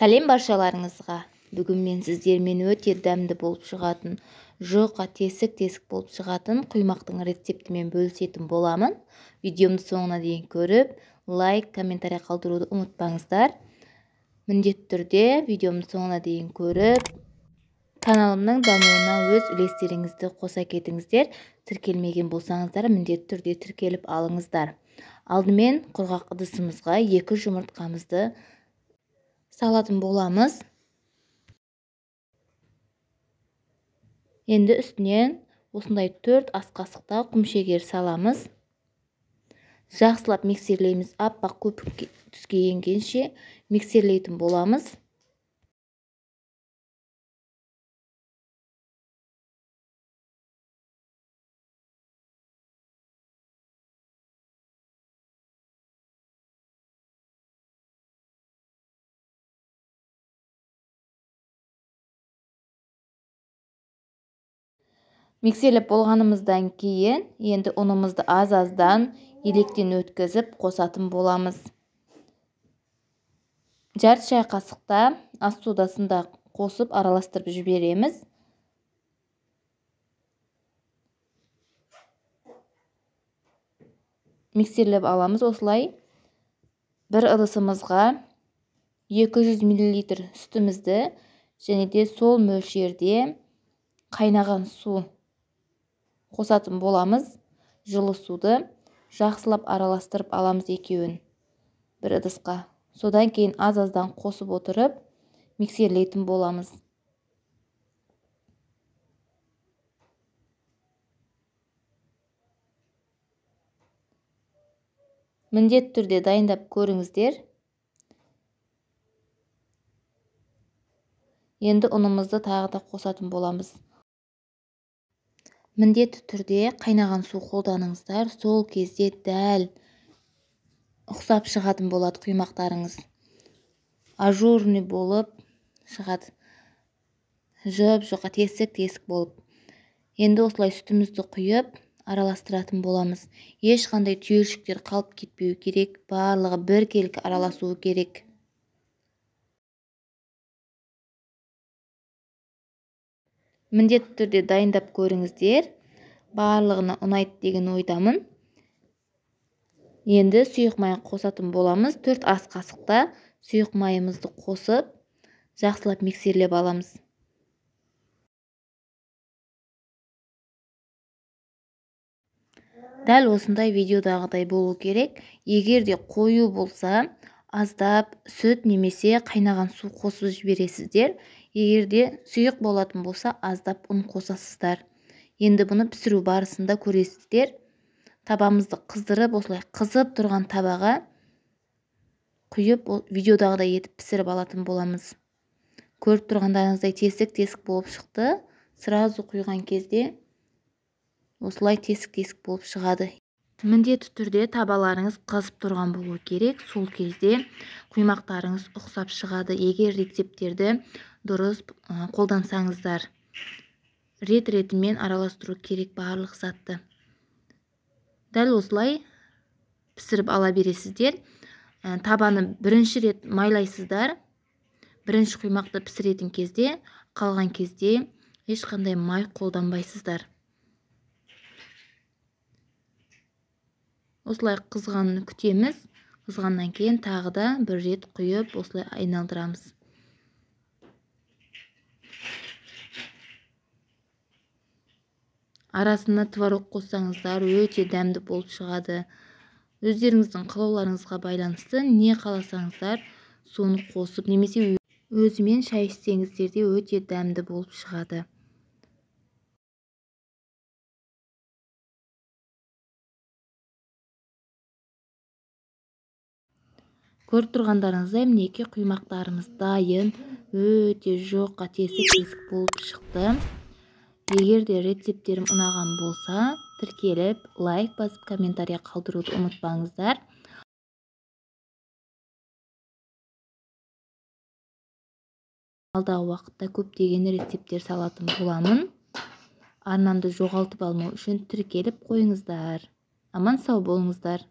Сәлем баршаларыңызға. Бүгін мен сіздермен өте дәмді болып шығатын, жұқа тесік-тесік болып шығатын құймақтың рецептімен бөлісетін боламын. Видеомды соңына дейін көріп, лайк, комментарий қалдыруды ұмытпаңыздар. Міндетті түрде видеомды соңына дейін көріп, каналымның дамуына өз үлестеріңізді қоса кетіңіздер. Тіркелмеген болсаңыздар, міндетті түрде тіркеліп алыңыздар. Алдымен құрғақ ыдысымызға 2 жұмыртқамызды салатын боламыз. Енді үстінен осындай 4 ас қасықта құмшекер саламыз. Жақсылап миксерлейміз, аппақ көпік түске енгенше миксерлейтін боламыз. Миксерлеп болғанымыздан кейін енді ұнымызды аз-аздан електен өткізіп қосатын боламыз. Жарты шай қасықта ас содасын да қосып араластырып жібереміз. Миксерлеп аламыз осылай. Бір ыдысымызға 200 миллилитр сүтімізді және де сол мөлшерде қайнаған су қосатын боламыз. Жылы суды жақсылап араластырып аламыз екеуін бір ыдысқа. Содан кейін аз-аздан қосып отырып миксерлейтін боламыз. Міндетті түрде дайындап көріңіздер. Енді ұнымызды тағы да қосатын боламыз. Міндетті түрде қайнаған су қолданыңыздар, сол кезде дәл ұқсап шығатын болады құймақтарыңыз. Ажурный болып шығады. Жұп-жұқа, тесік-тесік болып. Енді осылай сүтімізді құйып араластыратын боламыз. Ешқандай түйіршіктер қалып кетпеу керек, барлығы біркелкі араласуы керек. Міндетті түрде дайындап көріңіздер. Барлығына ұнайды деген ойдамын. Енді сұйық май қосатын боламыз. 4 ас қасықта сұйық майымызды қосып, жақсылап миксерлеп аламыз. Дәл осындай видеодағыдай болу керек. Егер де қою болса, аздап сүт немесе қайнаған су қосып жібересіздер. Егер де сұйық болатын болса, аздап ұн қосасыздар. Енді бұны пісіру барысында көресіздер. Табамызды қыздырып, осылай қызып тұрған табаға құйып, видеодағыдай етіп пісіріп алатын боламыз. Көріп тұрғандарыңыздай тесік-тесік болып шықты. Сразу құйған кезде осылай тесік-тесік болып шығады. Міндетті түрде табаларыңыз қызып тұрған болу керек. Сол кезде құймақтарыңыз ұқсап шығады. Егер рецепттерді дұрыс қолдансаңыздар, рет-ретімен араластыру керек барлық затты. Дәл осылай пісіріп ала бересіздер. Табаны бірінші рет майлайсыздар. Бірінші құймақты пісіретін кезде, қалған кезде ешқандай май қолданбайсыздар. Осылай қызғанын күтеміз. Қызғаннан кейін тағы да бір рет құйып, осылай айналдырамыз. Арасына творог қоссаңыздар өте дәмді болып шығады. Өздеріңіздің қалауларыңызға байланысты не қаласаңыздар соны қосып, немесе өзімен шай ішсеңіздер де өте дәмді болып шығады. Көріп тұрғандарыңыздай мінекей құймақтарымыз дайын, өте жұқа, тесік-тесік болып шықты. Егер де рецепттерім ұнаған болса, тіркеліп, лайк басып, комментария қалдыруды ұмытпаңыздар. Алдағы уақытта көптеген рецепттер салатын боламын. Арнамды жоғалтып алмау үшін тіркеліп қойыңыздар. Аман сау болыңыздар.